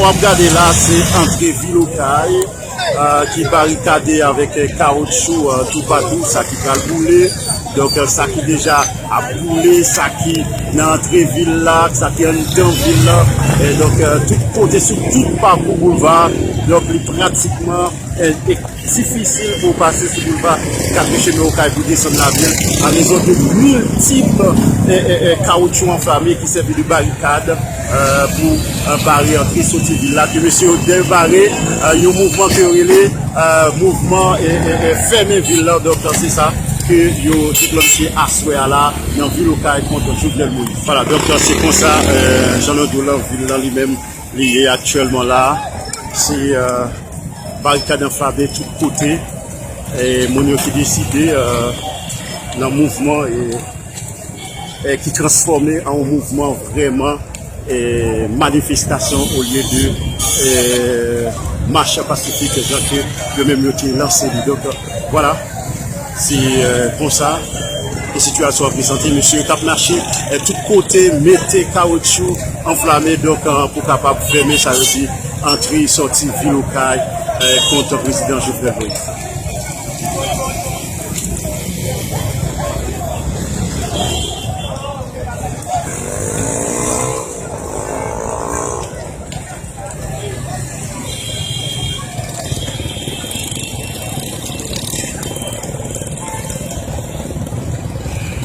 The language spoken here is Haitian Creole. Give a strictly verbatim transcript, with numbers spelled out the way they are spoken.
W ap gade la, se antre vil Okay, euh, ki barikade avèk, euh, kawoutchou, euh, toupatou, sa ki pral boule. Donk, euh, sa ki deja ap boule, sa ki nan antre vil la, sa ki anndan vil la. E donk, euh, tout kote, sou tout pakou boulva, donk, li pratikman, euh, difisil pou w pase sou boulva Katye Chemen Okay pou desann lavil, a rezon de miltip, e, e, e, kawoutchou anflame ki sèvi de barikad, e, pou, e, bare antre soti vil la, ke mesye yo dèyè bare, e, yon mouvman ke yo rele, e, mouvman, e, e, e, fèmen vil la. Donk, se sa ke yo deklanche aswè a la nan vil Okay kont Jovenel Moïse. Vwala, donk, se konsa, e, jan nou di w lan, vil lan li menm li ye aktyèlman la. Se, e, barikad anflame tout kote. E moun yo ki deside, e, nan mouvman, e, e ki transfòme an yon mouvman vrèman, e, manifestasyon olye de, e, mach pasifik jan ke yo menm yo te lanse li. Donk, vwala. Se, euh, konsa ke sitiyasyon an prezante. Mesye yo t ap mache, euh, tout kote, mete kawoutchou anflame, donk, euh, pou kapab fèmen, sa vle di, antre sòti vil Okay, euh, kont prezidan Jovenel Moïse.